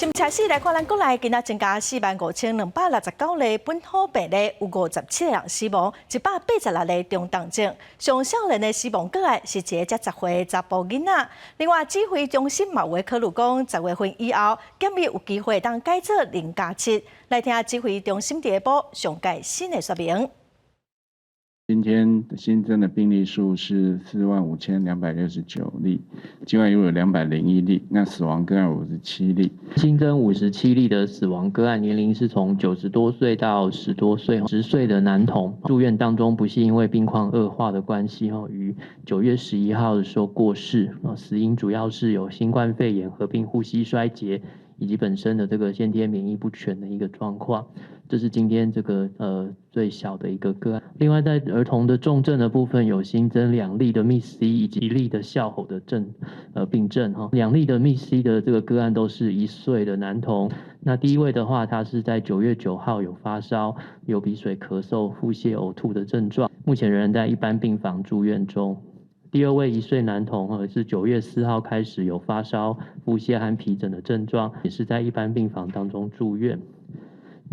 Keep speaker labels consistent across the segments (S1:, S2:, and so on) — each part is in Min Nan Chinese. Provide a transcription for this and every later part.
S1: 新車市來看，咱國內今仔增加45,269例本土病例，有57個人死亡，186例中重症。上少年的死亡個案是一个才10歲查埔囡仔。另外，指揮中心嘛有考慮講，10月份以後檢疫有機會當改做0+7。來聽指揮中心下晡上蓋新的說明。
S2: 今天新增的病例數是45,269例，境外移入有201例，那死亡個案五十七例。
S3: 新增五十七例的死亡個案，年齡是從90多歲到10多歲，10歲的男童住院當中，不幸因為病況惡化的關係，哈，於9月11號的時候過世。啊，死因主要是有新冠肺炎合併呼吸衰竭，以及本身的這個先天免疫不全的一個狀況。這是今天這個最小的一個個案。另外，在兒童的重症的部分，有新增兩例的 MIS-C 以及一例的哮吼的病症哈。兩例的 MIS-C 的這個個案都是1歲的男童。那第一位的話，他是在9月9號有發燒、流鼻水、咳嗽、腹瀉、嘔吐的症狀，目前仍然在一般病房住院中。第二位1歲男童，是9月4號開始有發燒、腹瀉和皮疹的症狀，也是在一般病房當中住院。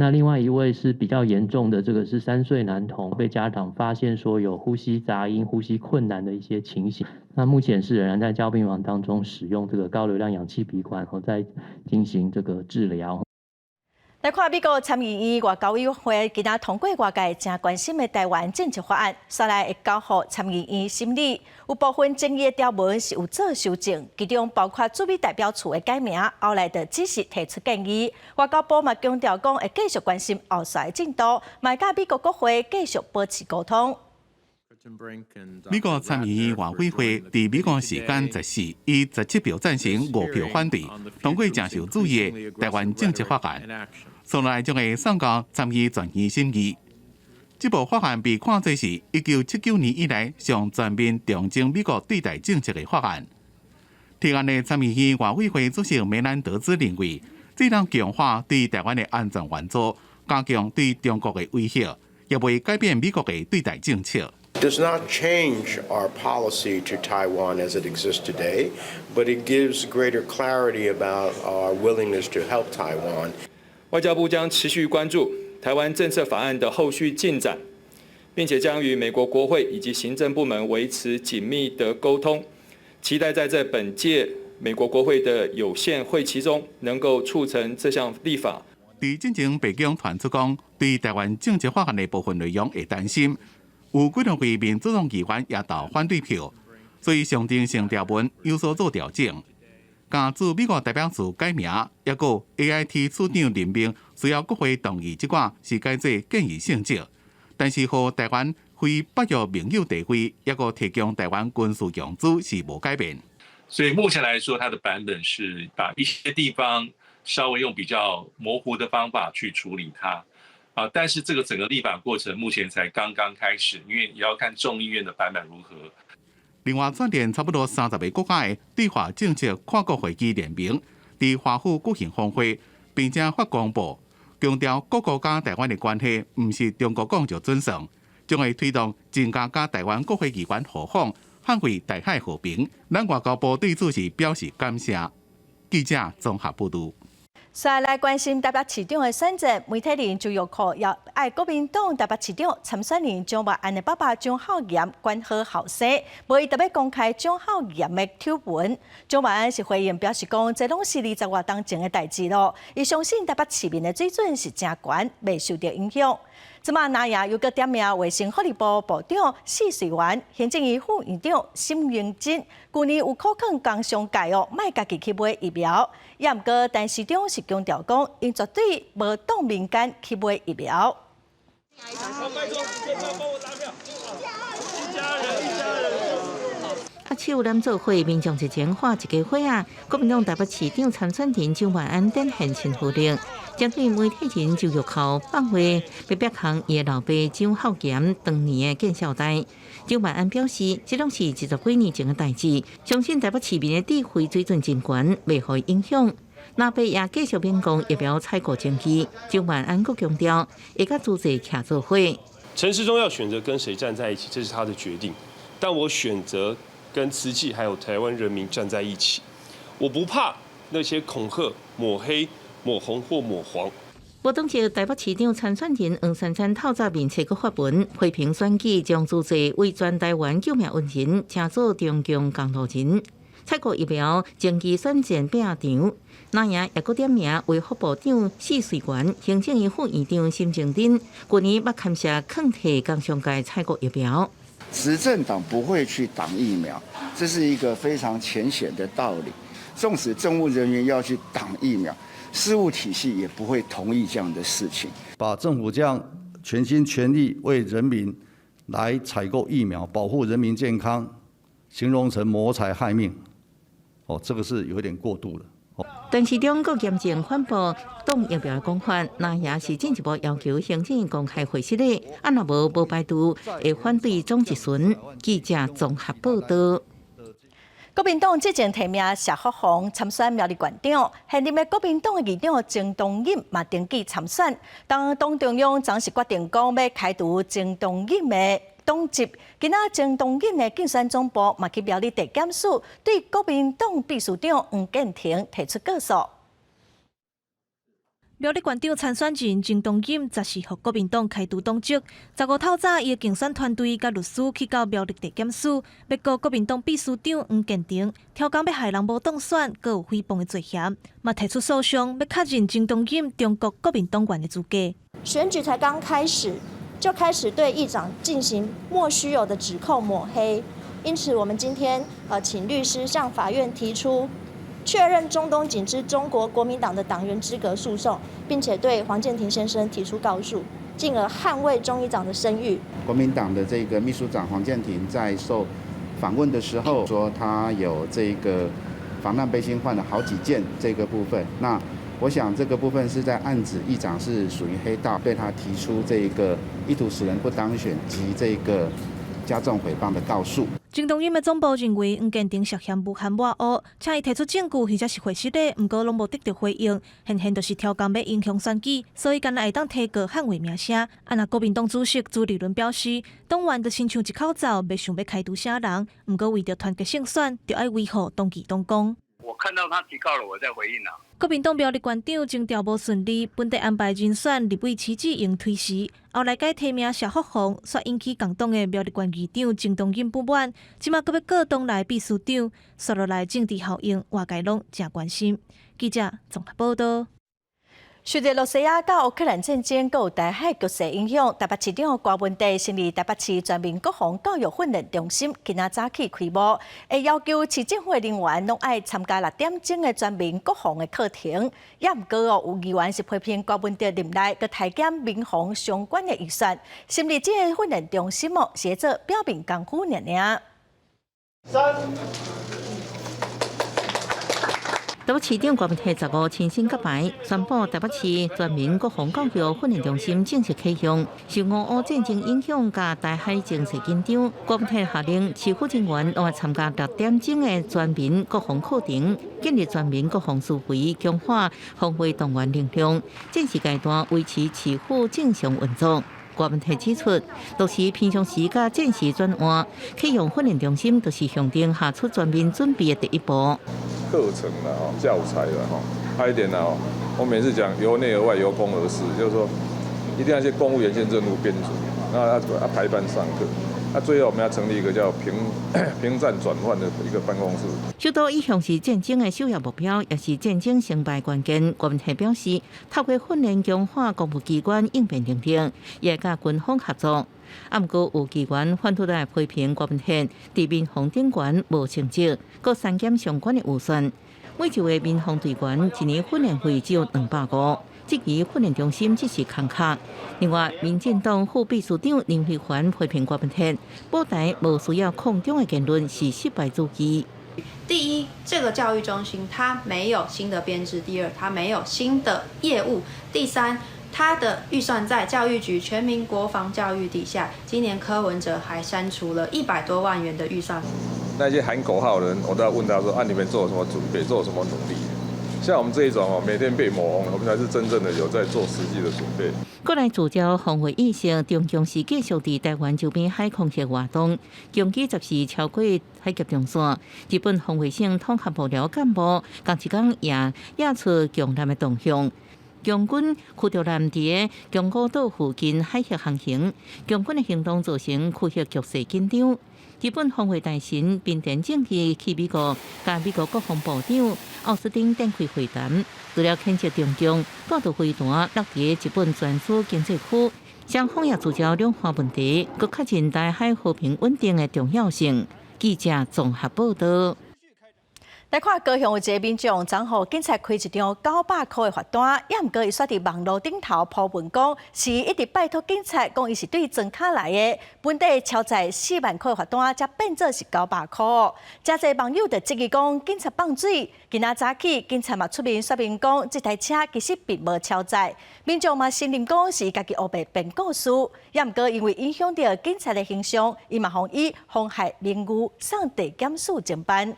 S3: 那另外一位是比較嚴重的，這個是3歲男童，被家長發現說有呼吸雜音、呼吸困難的一些情形。那目前是仍然在加護病房當中使用這個高流量氧氣鼻管，和在進行這個治療。
S1: 來看美國參議院外交委員會今仔通過外界誠關心的台灣政策法案，煞來會交予參議院審理。有部分爭議的條文是有做修正，其中包括駐美代表處的改名，後來就只是提出建議。外交部嘛強調講會繼續關心後續的進度，嘛會佮美國國會繼續保持溝通。
S4: 美國參議院外委會佇美國時間14以17票贊成、5票反對，通過誠受注意的台灣政策法案。接落來將會送交參議全院審議。這部法案被看作是1979年以來上全面調整美國對台政策的法案。提案的參議院外委會主席梅蘭德茲認為，這將強化對台灣的安全援助，加強對中國的威脅，也袂改變美國的對台政策。
S5: Does not change our policy to Taiwan as it exists today, but it gives greater clarity about our willingness to help Taiwan.
S6: 外交部將持續關注台灣政策法案的後續進展，並且將與美國國會以及行政部門維持緊密的溝通，期待在這本屆美國國會的有限會期中，能夠促成這項立法。
S4: 佇進前白宮傳出講，對台灣政策法案的部分內容會擔心，有幾兩位民主黨議員也投反對票，所以象徵性條文有所做調整。共駐美國代表處改名，抑閣 AIT 處長任命需要國會同意，這寡是改做建議性質。但是，予台灣非北約盟友地位，抑閣提供台灣軍事用資是無改變。
S7: 所以目前來說，它的版本是把一些地方稍微用比較模糊的方法去處理它。啊，但是這個整個立法過程目前才剛剛開始，因為也要看眾議院的版本如何。
S4: 另外，串聯差不多30個國家的對華政策跨國會議聯盟，佇華府舉行峰會，並且發公報，強調各國佮台灣的關係毋是中國講就準算，將會推動增加佮台灣國會議員互訪，捍衛台海和平。咱外交部對此是表示感謝。記者綜合報導。
S1: 再來關心台北市長的選戰，媒體人周玉蔻也愛國民黨台北市長參選人蔣萬安的爸爸蔣孝嚴管好後生，無伊特欲公開蔣孝嚴的醜聞。蔣萬安是回應表示講，這攏是20外冬前的代誌囉。伊相信台北市民的水準是誠懸，袂受著影響。這馬藍營又閣點名衛生福利部部長許瑞元、行政院副院長沈榮津，舊年有苦勸工商界哦，莫家己去買疫苗。也毋過，陳時中是強調講，𪜶絕對無擋民間去買疫苗。
S8: 拜託幫我拉票，一家人，一家人。
S9: 握手攬做伙，民眾熱情畫一家伙仔！國民黨台北市長參選人蔣萬安展現親和力，針對媒體人周玉蔻放話，欲煏空伊的老爸蔣孝嚴當年的見笑代。蔣萬安表示，這攏是20幾年前的代誌，相信台北市民的智慧水準真懸，袂予伊影響。藍白也繼續免講疫苗採購爭議，蔣萬安閣強調，會佮主席徛做伙。
S10: 陳時中要選擇跟誰站在一起，這是他的決定，但我選擇跟慈濟還有台灣人民站在一起，我不怕那些恐嚇，抹黑、抹紅或抹黃。
S9: 無黨籍台北市長參選人黃珊珊透早面冊閣發文批評選舉將組織為全台灣救命恩人，稱做中共同路人。採購疫苗前期選戰拼場，藍營也閣點名衛福部長謝瑞元、行政院副院長沈榮津，舊年捌牽涉囥替工商界採購疫苗。
S11: 執政黨不會去擋疫苗，這是一個非常淺顯的道理。縱使政務人員要去擋疫苗，事務體系也不會同意這樣的事情。
S12: 把政府這樣全心全意為人民來採購疫苗，保護人民健康，形容成謀財害命，哦，這個是有點過度了。
S9: 陳時中閣嚴正反駁擋疫苗的講法，藍營是進一步要求行政院公開回釋的，啊若無無排除會反對總質詢。記者綜合報道。
S1: 國民黨之前提名謝福弘參選苗栗縣長，現任的國民黨的議長鍾東錦嘛登記參選。當黨中央昨是決定講欲開除鍾東錦的黨籍，今仔鍾東錦的競選總部嘛去苗栗地檢署對國民黨秘書長黃建庭提出告訴。
S13: 苗栗縣長參選人鍾東錦十四予國民黨開除黨籍。15透早，伊的競選團隊佮律師去到苗栗地檢署，欲告國民黨秘書長黃建庭，刁工欲害人無當選，閣有誹謗的罪嫌，嘛提出訴訟，欲確認鍾東錦中國國民黨員的資格。
S14: 選舉才剛開始，就開始對議長進行莫須有的指控抹黑，因此我們今天請律師向法院提出確認鍾東錦之中國國民黨的黨員資格訴訟，並且對黃建庭先生提出告訴，進而捍衛鍾議長的聲譽。
S15: 國民黨的這個秘書長黃建庭在受訪問的時候說，他有這個防彈背心換了好幾件這個部分。那我想這個部分是在暗指議長是屬於黑道，對他提出這個意圖使人不當選及這個加重誹謗的告訴。
S13: 鍾東錦的總部認為黃建庭涉嫌誣陷抹烏，請伊提出證據或者是回釋的，毋過攏無得著回應，顯現就是刁工欲影響選舉，所以干焦會當提告捍衛名聲。啊，若國民黨主席朱立倫表示，黨員就親像一口罩，袂想欲開除啥人，毋過為著團結勝選，著愛維護黨紀黨綱。
S16: 我看到他提告了，我再回應啦。
S13: 國民黨苗栗縣長徵調無順利，本底安排人選立委徐志榮推遲，後來改提名謝福弘，煞引起共黨的苗栗縣議長鍾東錦不滿，這馬閣欲告黨內秘書長，紲落來政治效應，外界攏誠關心。記者綜合報道。
S1: 受著羅西亞佮烏克蘭戰爭，閣有台海局勢影響，台北市長柯文哲成立台北市全民國防教育訓練中心，今仔早起開幕，會要求市政府的人員攏愛參加6點鐘的全民國防的課程。也毋過哦，有議員是批評柯文哲任內閣刣減民防相關的預算，成立這个訓練中心哦，是做表面功夫爾爾。
S8: 三。
S9: 台北市長柯文哲15親身揭牌，宣布台北市全民國防教育訓練中心正式啟用。受俄烏戰爭影響，佮台海情勢緊張，柯文哲下令市府人員攏愛參加6點鐘的全民國防課程，建立全民國防思維，強化防衛動員能量。戰時階段維持市府正常運作。柯文哲指出，都是平常時佮戰時轉換，啟用訓練中心，就是向頂下出全面準備的第一步。
S17: 課程啦，教材啦，還有一點呢，我每次講由內而外，由公而私，就是說一定要一些公務員先進入編組，那要排班上課。那最後我們要成立一個叫平平戰轉換的一個辦公室。
S9: 首都一向是戰爭的首要目標，也是戰爭成敗關鍵。柯文哲表示，透過訓練強化公務機關應變能力，也佮軍方合作。啊，毋過有議員反出來批評柯文哲佇民防頂懸無成績，閣刪減相關的預算。每一位民防隊員一年訓練費只有250，質疑訓練中心只是空殼。另外，民進黨副秘書長林飛帆批評柯文哲，保台無需要擴張的言論是失敗主義。
S18: 第一，這個教育中心它沒有新的編制；第二，它沒有新的業務；第三，它的預算在教育局全民國防教育底下，今年柯文哲還刪除了100多萬元的預算。
S17: 那些喊口號的人，我都要問他說：啊，你們做什麼準備，做什麼努力？像我們這一種哦，每天被抹紅，我們才是真正的有在做實際的準備。
S9: 國內聚焦防衛意識，中共是繼續佇台灣周邊海空域活動，攻擊十時超過海峽中線。日本防衛省統合幕僚幹部仝一工也亞出強艦的動向。共軍驅逐艦佇宮古島附近海域航行，共軍的行動造成區域局勢緊張。日本防衛大臣濱田正義去美國，佮美國國防部長奧斯汀展開會談，除了譴責中共彈道飛彈落佇日本專屬經濟區，雙方也聚焦兩岸問題，閣確認台海和平穩定的重要性。記者綜合報道。
S1: 來看高雄有一个民眾，昨予警察開一張900箍的罰單，也毋過伊煞佇網路頂頭 po 文講，是一直拜託警察講伊是對莊跤來的，本底超載4萬箍的罰單，才變做是九百箍。誠濟網友就質疑講，警察放水。今仔早起，警察嘛出面說明講，這台車其實並無超載。民眾嘛承認講是家己烏白編故事，也毋過因為影響著警察的形象，伊嘛予以妨害名譽送地檢署偵辦。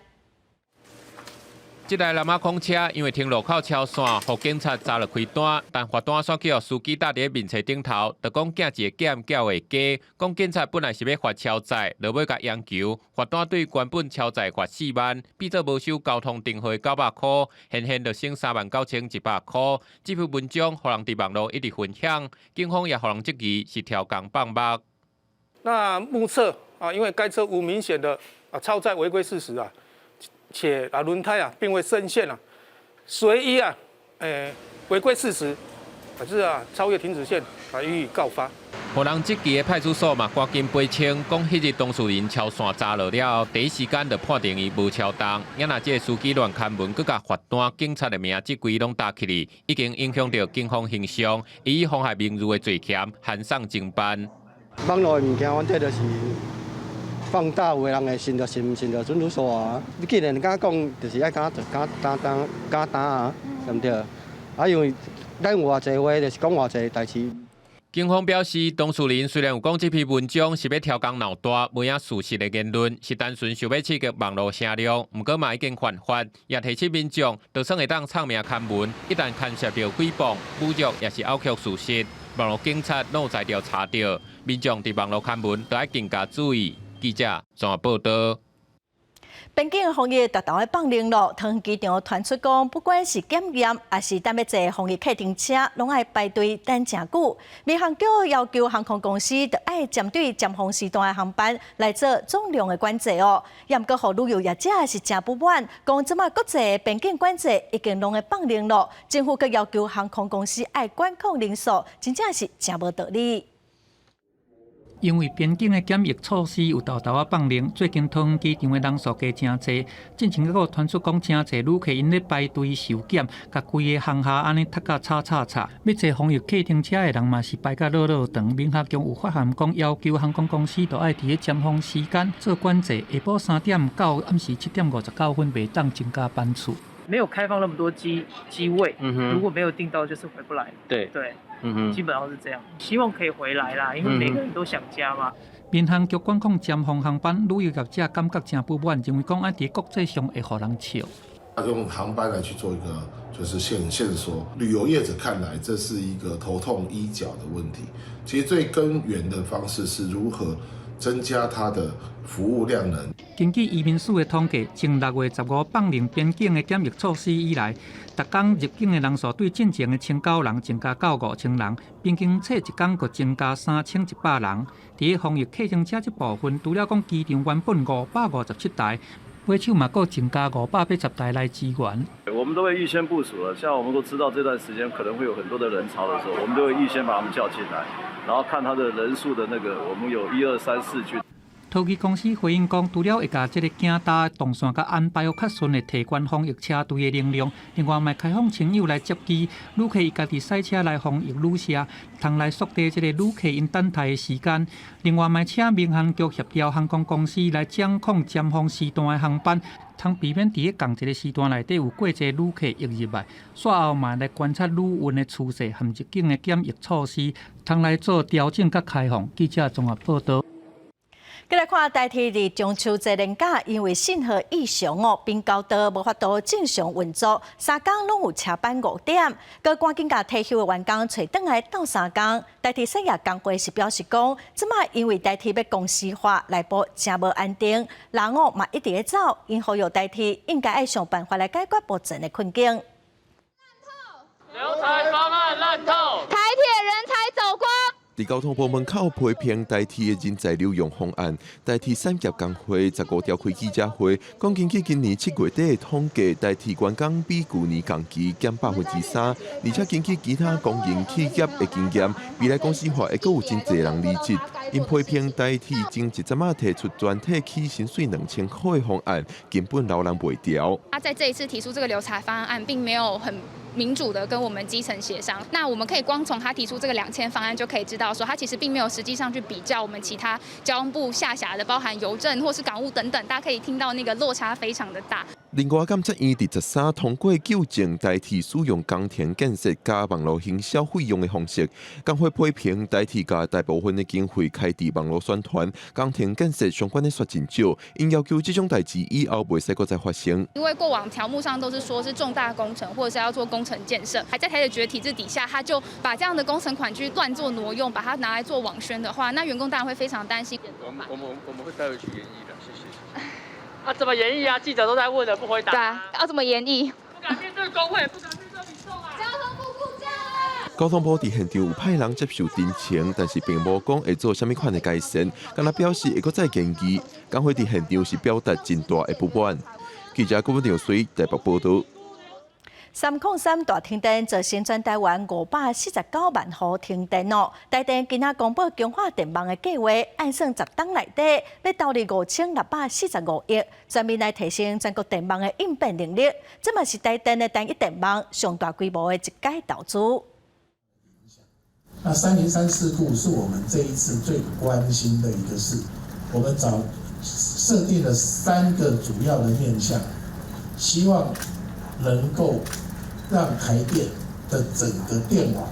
S19: 這台南亞空車因為停路口超線，予警察查落開單，但罰單煞予司機貼佇面冊頂頭，就講驚一會減繳會加，講警察本來是欲罰超載，落尾共央求，罰單對原本超載罰4萬，變做無收交通燈號900箍，現現就省39,100箍。這篇文章予人佇網路一直分享，警方也予人質疑是刁工放目。
S20: 那目測啊，因為該車無明顯的啊超載違規事實啊。且啊輪胎啊並未深陷啊，隨依啊，違規事實，還是啊超越停止線啊予以告發。
S19: 予人質疑的派出所嘛，趕緊澄清，講彼日當事人超線查落了後，第一時間就判定伊無超重。也若這个司機亂刊文，閣共罰單警察的名這規攏貼起去，已經影響著警方形象，以妨害名譽的罪嫌，函送偵辦。
S21: 網路的物件，反正就是放大有的人會信就信，毋信就準數啊！你既然敢講，就是愛敢敢擔當敢擔啊，對毋對？啊，因為咱有偌濟話，就是講偌濟代誌。
S19: 警方表示，當事人雖然有講這篇文章是欲刁工鬧大，無影事實的言論，是單純想欲刺激網路聲量，毋過嘛已經犯法，也提醒民眾，就算會當唱名刊文，一旦牽涉著誹謗、侮辱，抑是扭曲事實，網路警察攏有才調查著，民眾佇網路刊文都愛更加注意。記者綜合報道。
S1: 邊境防疫逐逐放冗囉，桃園機場傳出講，不管是檢驗，抑是等欲坐防疫客運車，攏愛排隊等誠久。民航局要求航空公司，著愛針對尖峰時段的航班來做總量的管制哦。也毋過，予旅遊業者是誠不滿，講這馬國際邊境管制已經攏會放冗囉，政府閣要求航空公司愛管控人數，真正是誠無道理。
S22: 因為邊境的檢疫措施有沓沓仔放冗，最近桃園機場的人數加誠濟，進前閣有傳出講誠濟旅客𪜶咧排隊受檢，共規个航廈按呢塞甲吵吵吵。欲坐防疫客運車的人嘛是排甲落落長。民航局有發函講，要求航空公司都愛佇咧尖峰時間做管制，下晡3點到暗時7點59分袂當增加班次。
S23: 沒有開放那麼多機位，如果沒有訂到，就是回不來。對。基本上是這樣，希望可以回來啦，因為每個人都想家嘛。
S22: 民航局管控尖峰航班，旅遊業者感覺誠不滿，認為講按佇國際上會予人笑。
S24: 用航班來去做一個就是限縮，旅遊業者看來這是一個頭痛醫腳的問題。其實最根源的方式是如何增加它的服務量能。
S22: 根據移民署的統計，從6月15放冗邊境的檢疫措施以來，逐工入境的人數對進前的1009人增加到5000人，平均測一工閣增加3100人。佇防疫客運車這部分，除了講機場原本557台，尾手嘛閣增加580台來支援。
S25: 我們都會預先部署了，像我們都知道這段時間可能會有很多的人潮的時候，我們都會預先把他們叫進來，然後看他的人數的那個，我們有一二三四區。
S22: 桃機公司回應講，除了會共這个行搭動線共安排予較順的提懸防疫車隊的能量，另外嘛開放親友來接機，旅客伊家己駛車來防疫旅社，通來縮短這个旅客𪜶等待的時間。另外嘛請民航局協調航空公司來掌控尖峰時段的航班，通避免佇咧仝一个時段內底有過濟旅客湧入來。煞後嘛來觀察旅運的趨勢和入境的檢疫措施，通來做調整佮開放。記者綜合報道。
S1: 過來看。看台鐵佇中秋節連假，因為信號異常哦，平交道無法度正常運作，三工攏有車班5點，閣趕緊共退休的員工揣轉來鬥相共。台鐵產業工會是表示講，這擺因為台鐵欲公司化，內部誠無安定，人哦嘛一直咧走，𪜶呼籲台鐵應該愛想辦法來解決目前的困境。
S8: 留才方案爛透，
S2: 台鐵人才走光。
S3: 佇交通部門口批評台鐵的人才留用方案，台鐵產業工會15召開記者會，講根據今年7月底的統計，台鐵員工比舊年同期減3%，而且根據其他公營企業的經驗，未來公司化會閣有真濟人離職。𪜶批評台鐵前一陣仔提出全體起薪水2000箍的方案，根本留人袂牢。
S5: 他在這一次提出這個留才方案，並沒有很民主的跟我們基層協商。那我們可以光從他提出這個兩千方案就可以知道，說他其實並沒有實際上去比較我們其他交通部下轄的，包含郵政或是港務等等，大家可以聽到那個落差非常的大。
S3: 另外，監察院佇13通過糾正台鐵使用工程建設佮網路行銷費用的方式，工會批評台鐵共大部分的經費開佇網路宣傳，工程建設相關的煞真少，𪜶要求這種代誌以後袂使閣再發生。
S5: 因為過往條目上都是說是重大工程，或者是要做工程建設，還在台鐵局體制底下，他就把這樣的工程款去亂做挪用，把它拿來做網宣的話，那員工當然會非常擔心。
S6: 我們會帶回去研議的，謝謝。
S23: 啊，怎麼研議啊？記者都在問了，不回答。
S5: 對啊，要怎麼研議？
S23: 不敢面對工會，不敢面對民眾啊！
S2: 交通部故障啊！
S3: 交通部佇現場有派人接受陳情，但是並無講會做啥物款的改善，干焦表示會閣再研議。工會佇現場是表達真大的不滿。記者郭文水台北報導。
S1: 303大停電造成全台灣549萬戶停電哦。台電今仔公布強化電網的計劃，按算10冬內底欲投入5645億，全面來提升全國電網的應變能力。這嘛是台電的單一電網上大規模的一屆投資。
S7: 那303事故是我們這一次最關心的一個事，我們早設定了三個主要的面向，希望能夠讓台電的整個電網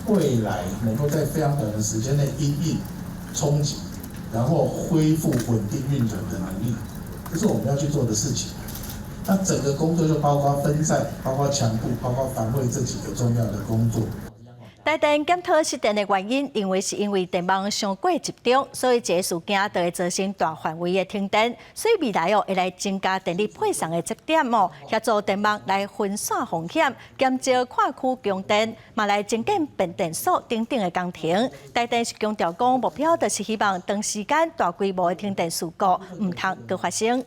S7: 未來能夠在非常短的時間內因應衝擊，然後恢復穩定運轉的能力，這是我們要去做的事情。那整個工作就包括分散、包括強固、包括防衛這幾個重要的工作。
S1: 台電檢討失電的原因，認為是因為電網傷過集中，所以這個事件就會造成大範圍的停電。所以未來哦，會來增加電力配送的節點哦，協助電網來分散風險，減少跨區供電，嘛來增建變電所等等的工程。台電是強調講，目標就是希望長時間大規模的停電事故毋通閣發生。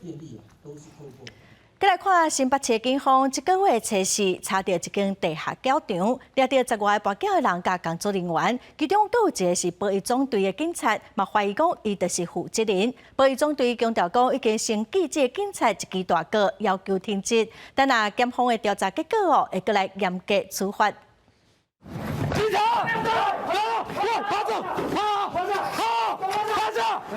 S1: 閣來看新北市警方，這個月初四查著一間地下攪場，掠著十外個跋筊的人佮工作人員，其中閣有一個是保一總隊的警察，嘛懷疑講伊就是負責人。保一總隊強調講，已經先記這個警察一支大告，要求停職。等下檢方的調查結果哦，會閣來嚴格處罰。
S8: 警察，跑，跑，跑，跑，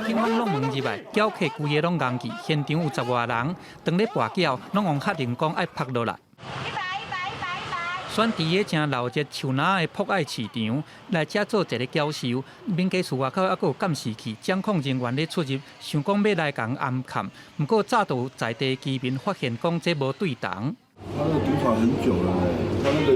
S22: 警方攏門入來，攪客規个攏戇去，現場有十外人，當咧跋筊，攏予確認講愛拍落來。選佇个誠鬧熱樹林的博愛市場來遮做一个攪售，民家厝外口猶閣有監視器，掌控人員咧出入，想講欲來共暗崁，毋過早就有在地居民發現講這無對頭。
S26: 他那個賭場很久了，他那個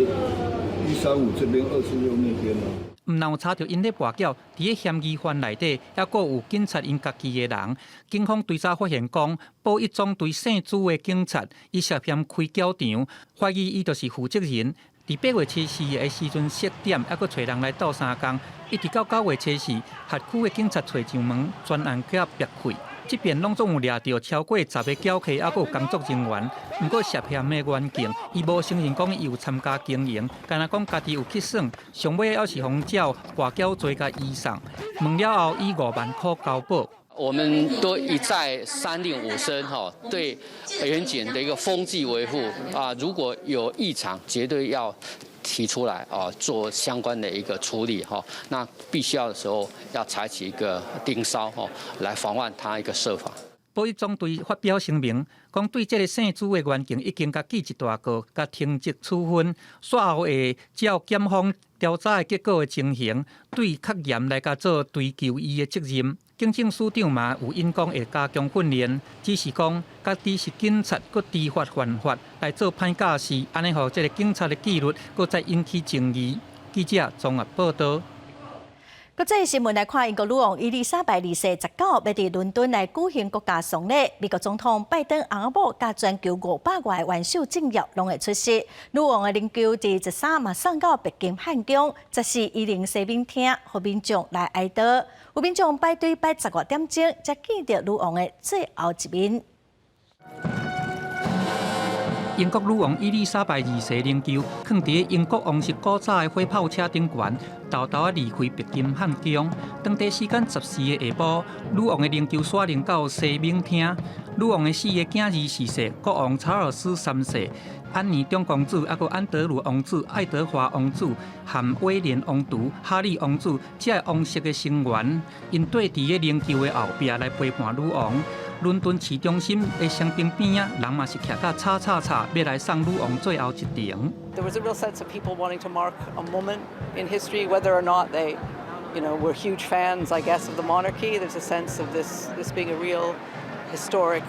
S26: 135這邊，246那邊呢。
S22: 毋但有查著𪜶咧跋筊，佇个嫌疑犯內底，猶閣有警察𪜶家己的人。警方追查發現講，保一總隊姓朱的警察，伊涉嫌開攪場，懷疑伊就是負責人。佇8月初四的時陣設點，猶閣揣人來鬥相共，一直到9月初四，轄區的警察揣上門，全案予逼開。這邊攏總有掠著超過10個攪客，猶閣有工作人員。毋過涉嫌的袁敬，伊無承認講伊有參加經營，干焦講家己有去耍，上尾猶是予照跋筊罪共移送。問了後，以5萬箍交保。
S27: 我們都一再三令五申，哈，對員警的一個風紀維護啊，如果有異常，絕對要提出來啊，做相關的一個處理哈。那必須要的時候，要採取一個盯梢哈，來防範他一個設法。
S22: 保育總隊發表聲明，講對這个姓朱的員警已經共記一大過，共停職處分，煞後會照檢方調查的結果的情形，對較嚴來共做追究伊的責任。警政署長嘛有應講會加強訓練，只是講家己是警察，閣知法犯法來做歹教示，按呢予這个警察的紀律閣再引起爭議。記者綜合報道。
S1: 國際新聞來看，英國女王伊麗莎白二世19欲佇倫敦來舉行國家喪禮。美國總統拜登翁仔某佮全球500外元首政要攏會出席。女王的靈柩佇13嘛送到白金漢宮，14移靈西敏廳，予民眾來哀悼。有民眾排隊排十外點鐘，才見著女王的最後一面。
S22: 英國女王伊麗莎白二世靈柩，囥佇英國王室古早的火炮車頂懸，沓沓仔離開白金漢宮。當地時間14的下晡，女王的靈柩徙靈到西敏廳。女王的四个囝兒逝世，國王查爾斯三世、安妮長公主，猶閣安德魯王子、愛德華王子和威廉王儲、哈利王子，這个王室的成員，𪜶綴佇个靈柩的後壁來陪伴女王。倫敦市中心的香檳邊仔，人嘛是徛甲吵吵吵，欲來送女王最後一程。
S4: There was a real sense of people wanting to mark a moment in history, whether or not they were huge fans, I guess, of the monarchy. There's a sense of this being a real historic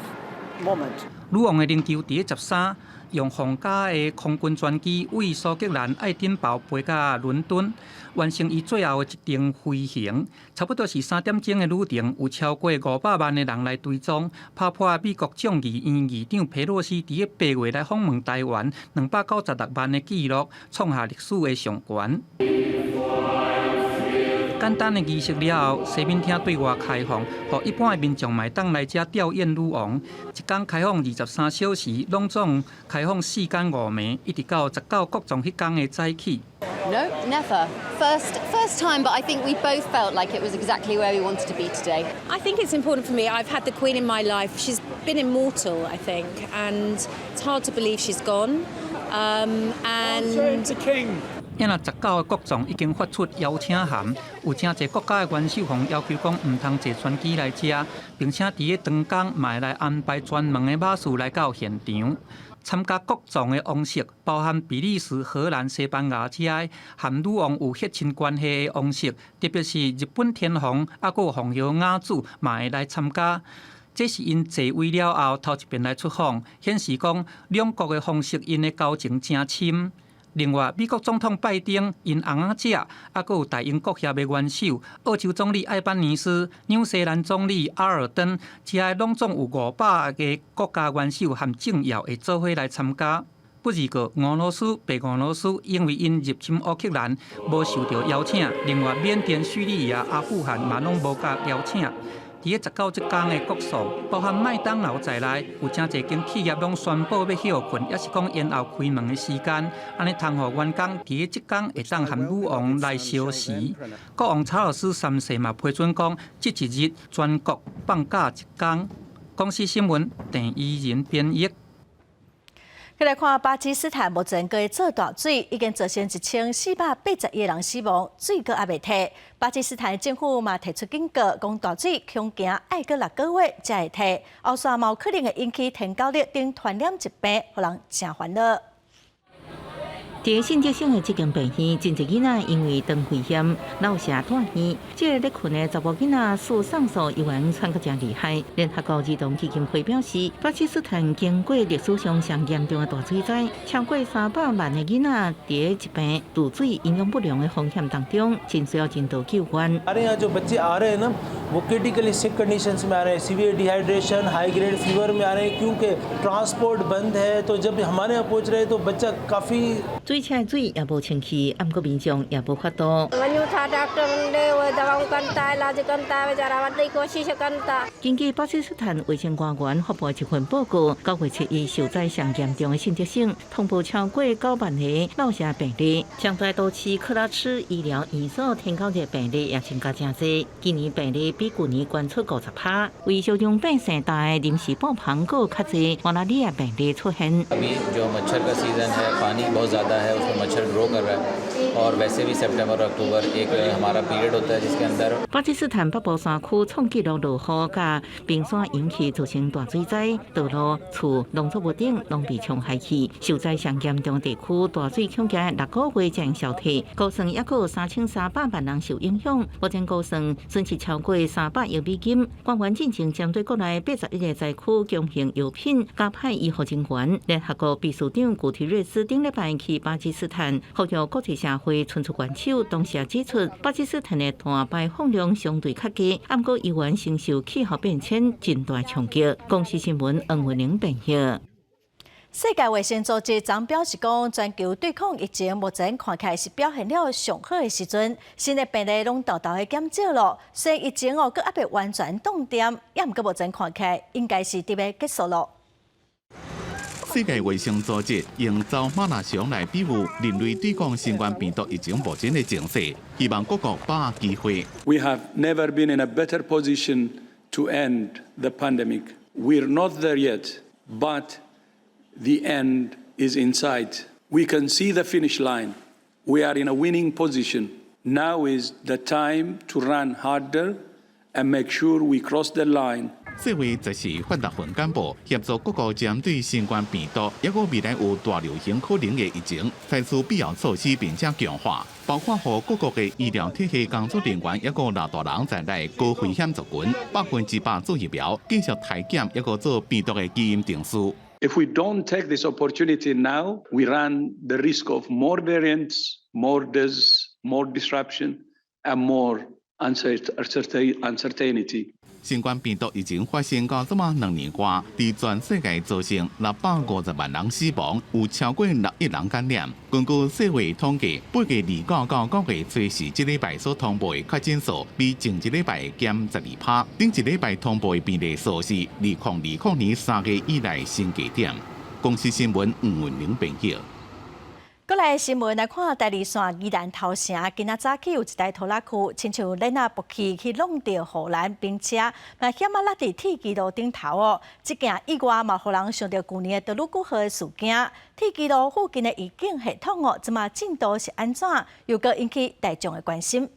S4: moment.
S22: 女王的靈柩佇咧13，用皇家的空軍專機對蘇格蘭愛丁堡飛到倫敦，完成伊最後的一程飛行。差不多是3點鐘的旅程，有超過500萬的人來追蹤，拍破美國眾議院議長佩洛西佇咧8月來訪問台灣296萬的紀錄，創下歷史的上懸。簡單的儀式了後，西敏廳對外開放，予一般的民眾嘛會當來遮吊唁女王。一工開放23小時，攏總開放四更五暝，一直到19國葬彼工的早起。
S10: No, never. First time, but I think we both felt like it was exactly where we wanted to be today.
S11: I think it's important for me. I've had the Queen in my life. She's been immortal, I think, and it's hard to believe she's gone. And
S22: the King. 因若19个國葬已經發出邀請函，有誠濟國家的元首予要求講毋通坐專機來遮，並且佇咧當工嘛會來安排專門的馬術來到現場。參加國葬的王室，包含比利時、荷蘭、西班牙遮的和女王有血親關係的王室，特別是日本天皇，猶閣有皇后雅子嘛會來參加。這是𪜶繼位了後頭一遍來出訪，顯示講兩國的皇室𪜶的交情誠深。另外，美國總統拜登𪜶翁仔姐，猶閣有大英國協的元首、澳洲總理艾班尼斯、紐西蘭總理阿爾登，遮攏總有500個國家元首和政要會做伙來參加。不過，俄羅斯、白俄羅斯因為𪜶入侵烏克蘭，無受著邀請。另外，緬甸、敘利亞、阿富汗嘛攏無共邀請。佇咧19這工的國葬，包含麥當勞在內，有誠濟間企業攏宣布欲歇睏，抑是講延後開門的時間，按呢通予員工佇咧這工會當和女王來相辭。國王查爾斯三世嘛批准講，這一日全國放假一工。公視新聞鄭怡仁編譯。
S1: 來看巴基斯坦目前閣做大水，已經造成1481個人死亡，水閣猶未退。巴基斯坦政府嘛提出警告，講大水恐驚愛閣6個月才會退，後續嘛有可能會引起天狗熱等傳染疾病，予人誠煩惱。
S9: 佇信德省的這間病院，真濟囡仔因為腸肺炎、落舍住院。這个咧睏的查某囡仔輸送素依然喘甲誠厲害。聯合國兒童基金會表示，巴基斯坦經過歷史上上嚴重的大水災，超過300萬的囡仔佇疾病、斷水、營養不良的風險當中，真需要人道救援。
S12: हमारे यहाँ जो बच्चे आ रहे हैं ना वो critically sick conditions में आ रहे हैं, severe dehydration, high grade fever में आ रहे हैं, क्योंकि ट्रांसपोर्ट बंद है, तो जब हमारे यहाँ पहुँच रहे हैं तो बच्चा काफ़ी
S9: 水車的水也無清氣，毋過民眾也無法度。
S14: वञूं था डॉक्टर ॾे उहे दवाऊं कनि था, इलाज कनि था, वीचारा वॾी कोशिश कनि था。
S9: 根據巴基斯坦衛生官員發布一份報告，9月7日受災上嚴重的信德省通報超過9萬個落舍病例，上大都市克拉赤醫療院所天狗熱病例也增加誠濟，今年病例比舊年懸出50%。為小中百姓大的臨時布棚閣較濟馬拉利亞病例出現。
S15: अभी जो मच्छर का सीज़न है, पानी बहुत ज़्यादा है, उसमें मच्छर ग्रो कर रहा है।
S13: और वैसे भी सितंबर अक्टूबर एक हमारा पीरियड होता है जिसके अंदर
S9: 巴基斯坦北部山區創紀錄落雨，佮冰山湧起，造成大水災，道路、厝、農作物等攏被沖害去。受災上嚴重地區，大水恐驚6個月才會消退，估算猶閣有3300萬人受影響。目前估算損失超過300億美金。官員進前針對國內81個災區強行藥品加派醫護人員。聯合國秘書長古提瑞斯頂禮拜去巴基斯坦，呼籲國際社會伸出援手。同時指出，巴基斯坦的碳排放量相對較低，毋過依然承受氣候變遷真大衝擊。公視新聞黃文玲編譯。
S1: 世界衛生組織昨表示講，全球對抗疫情目前看起來是表現了上好的時陣，新的病例攏沓沓的減少囉。雖然疫情哦，閣猶未完全凍定，也毋過目前看起來應該是佇欲結束囉。
S15: 世界衛生組織用走馬拉松來比喻人類對抗新冠病毒疫情目前的情勢，希望各國把握機會。
S16: We have never been in a better position to end the pandemic. We're not there yet, but the end is in sight. We can see the finish line. We are in a winning position. Now is the time to run harder and make sure we cross the line.
S15: 世衛十四發達份簡報，協助各國針對新冠病毒，抑閣未來有大流行可能的疫情，採取必要措施，並且強化，包括予各國的醫療體系工作人員，抑閣老大人在內高危險族群，100%做疫苗，繼續篩檢，抑閣做病毒的基因定序。
S16: If we don't take this opportunity now, we run the risk of more variants, more deaths, more disruption, and more uncertainty.
S15: 新冠病毒疫情發生到這馬2年外，佇全世界造成650萬人死亡，有超過6億人感染。根據世衛統計，8月29到9月初四這禮拜所通報的確診數，比前一禮拜減12%。頂一禮拜通報的病例數是2020年3月以來新低點。公視新聞吳文玲編譯。
S1: 過來新聞來看，台二線宜蘭頭城今仔早起有一台拖拉機，親像鏈仔爆去去挵著護欄冰車，嘛險仔落佇鐵支路頂頭哦。這件意外嘛，予人想著舊年的多魯古號的事件。鐵支路附近的預警系統哦，這馬進度是按怎？又閣引起大眾的關心。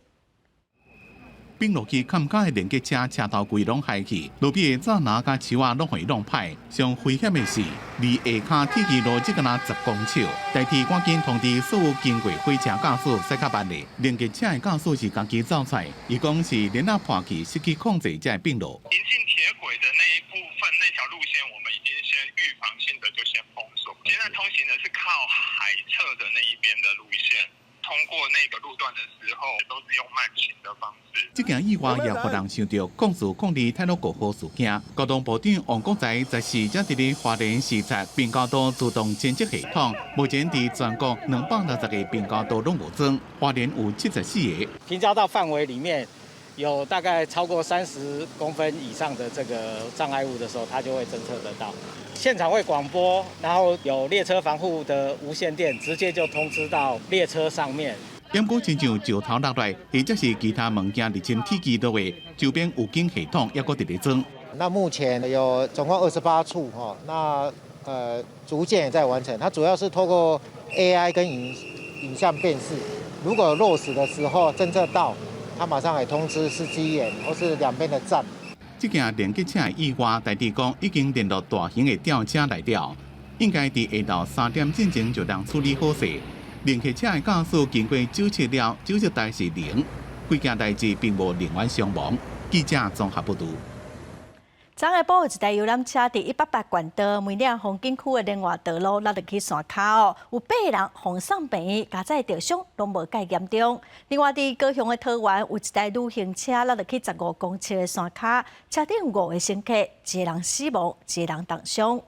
S15: 並落去崁卡的連結車車頭規攏害去，路邊的柵欄佮樹仔攏予伊弄歹。上危險的是，離下跤鐵支路只敢若10公尺，台鐵趕緊通知所有經過火車駕駛駛較慢的，連結車的駕駛是家己走出來，伊講是鏈仔破去，失去控制才會並落。
S17: 臨近鐵軌的那一部分那條路線，我們已經先預防性的就先封鎖。現在通行的是靠海側的那一邊的路線。通過那個路段的時候，都是用慢行的方式。
S15: 這件意外也予人想著0402太魯閣號事件。交通部長王國材十四才佇咧花蓮視察平交道自動偵測系統，目前佇全國260個平交道攏有裝，花蓮有74個。
S18: 平交道範圍裡面有大概超過30公分以上的這個障礙物的時候，它就會偵測得到。現場會廣播，然後有列車防護的無線電，直接就通知到列車上面。
S15: 毋過親像石頭落來，或者是其他物件入侵鐵支路的周邊預警系統猶閣佇咧裝。
S20: 那目前有總共28處哈，那逐漸也在完成。它主要是透過 AI 跟影像辨識，如果落石的時候偵測到，它馬上會通知司機員或是兩邊的站。
S15: 這件連結車的意外，台鐵講已經聯絡大型的吊車來了，應該佇下晝3點進前就能處理好勢。連結車的駕駛經過檢測了，檢測值是零，規件代誌並無人員傷亡。記者綜合報導。
S1: 昨下晡有一台遊覽車佇180縣道梅嶺風景區的連外道路落入去山跤哦，有八個人予送病院，佳哉著傷攏無蓋嚴重。另外，佇高雄的桃園有一台旅行車落入去15公尺的山跤，車頂五個乘客，一個人死亡，一個人重傷。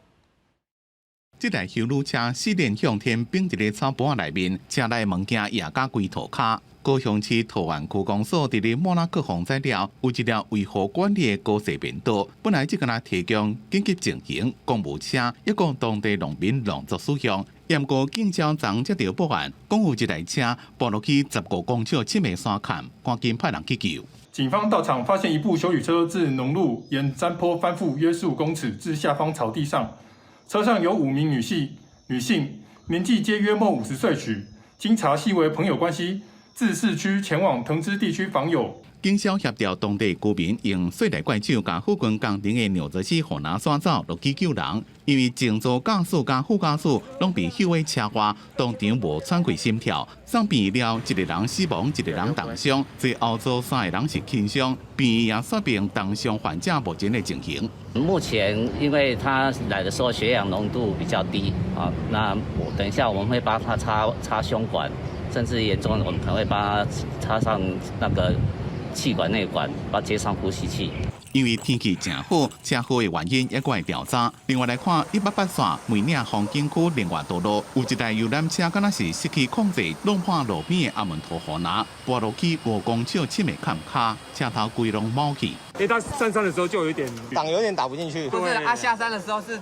S15: 這台休旅車四輪向天並佇咧草埔仔內面，車內物件壓甲規塗跤。高雄市桃園區公所佇咧莫拉克風災了，有一條維護管理的高勢便道，本來只敢若提供緊急情形公務車，抑閣當地農民農作使用。毋過警消昨接著報案，講有一台車跋落去15公尺深的山崁，趕緊派人去救。
S21: 警方到場發現一部休旅車自農路沿山坡翻覆約15公尺至下方草地上，車上有五名女性，年紀皆約莫50歲許。經查係為朋友關係，自市區前往藤枝地區訪友。
S15: 警消協調當地居民用水泥怪手共附近工程的尿槽水予拿刷走落去救人，因為前座駕駛佮副駕駛攏被火的車外，當場無喘氣心跳，送病了一個人死亡，一個人重傷，最後座三個人是輕傷，病院也說明重傷患者目前的情形。
S2: 目前因為他來的時候血氧濃度比較低啊，那我等一下我們會幫他插插胸管，甚至嚴重我們可能會幫他插上那個氣管內管，把接上呼吸器。
S15: 因為天氣誠好，車禍的原因猶閣會調查。另外來看，188線梅嶺風景區另外道路有一台遊覽車，敢若是失去控制，弄破路邊的阿門陀護欄，跋落去5公尺深的崁跤，車頭規攏冒去。
S5: 欸，他上山的時候就有點
S6: 擋，有點打不進去。
S19: 不是，他下山的時候是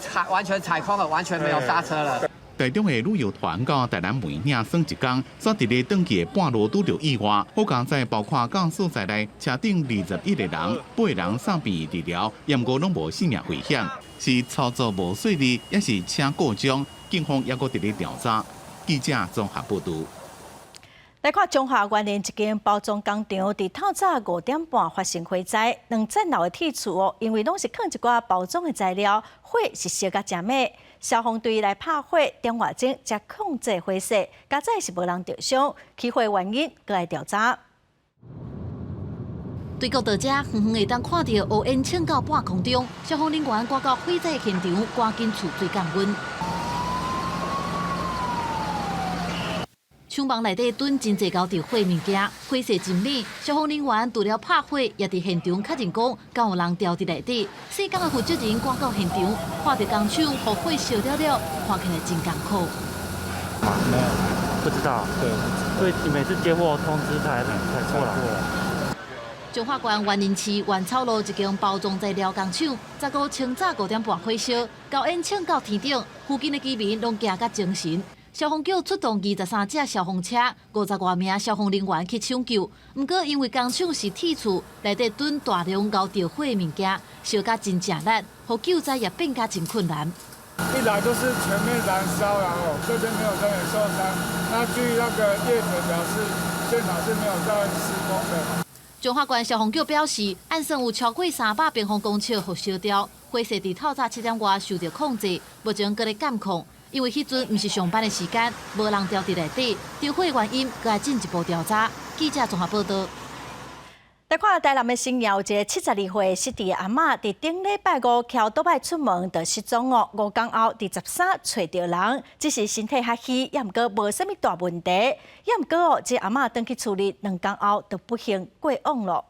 S19: 踩完全踩空了，完全沒有剎車了。
S15: 台中的旅遊團到台南梅嶺耍一工，煞佇咧轉去的半路拄著意外，好佳哉包括駕駛在內，車頂21個人，八個人送病院治療，毋過攏無性命危險，是操作無細膩，抑是車故障？警方猶閣佇咧調查。記者綜合報導。
S1: 來看彰化員林一間包裝工廠，佇透早5點半發生火災，兩層樓的鐵厝哦，因為攏是囥一寡包裝的材料，火是燒甲誠猛。消防隊來拍火，點外鐘才控制火勢，佳哉是無人著傷，起火原因閣來調查。
S23: 對過到遮，遠遠會當看著烏煙衝到半空中，消防人員趕到火災現場，趕緊處水降溫。廠房內底囤真濟厚著火物件，火勢真猛。消防人員除了拍火，也佇現場確認講，敢有人牢佇內底。施工的負責人趕到現場，看著工廠予火燒了了，看起來真艱苦。
S24: 沒有，不知道。對，對，每次接獲通知才過來。
S23: 彰化縣員林市員草路一間包裝材料工廠，15清早5點半火燒，高煙衝到天頂，附近的居民攏驚甲精神。消防局出動23架消防車、50外名消防人員去搶救。毋過因為工廠是鐵厝，內底囤大量𠢕著火的物件，燒甲真正力，予救災也變甲真困難。
S25: 一來就是全面燃燒，然後這邊沒有人受傷。那據那個業者表示，現場是沒有在施工的。
S23: 彰化縣消防局表示，按算有超過300平方公尺予燒掉，火勢佇透早7點外受著控制，目前閣咧監控。因為彼陣毋是上班的時間，無人牢佇內底，著火原因閣愛進一步調查。記者綜合報導。
S1: 來看台南的新窯，有一個72歲失智阿嬤，佇頂禮拜五騎倒擺出門就失蹤哦。5工後，佇13揣著人，只是身體較虛，也毋過無啥物大問題。也毋過哦，這阿嬤轉去厝裡2工後就不幸過往囉。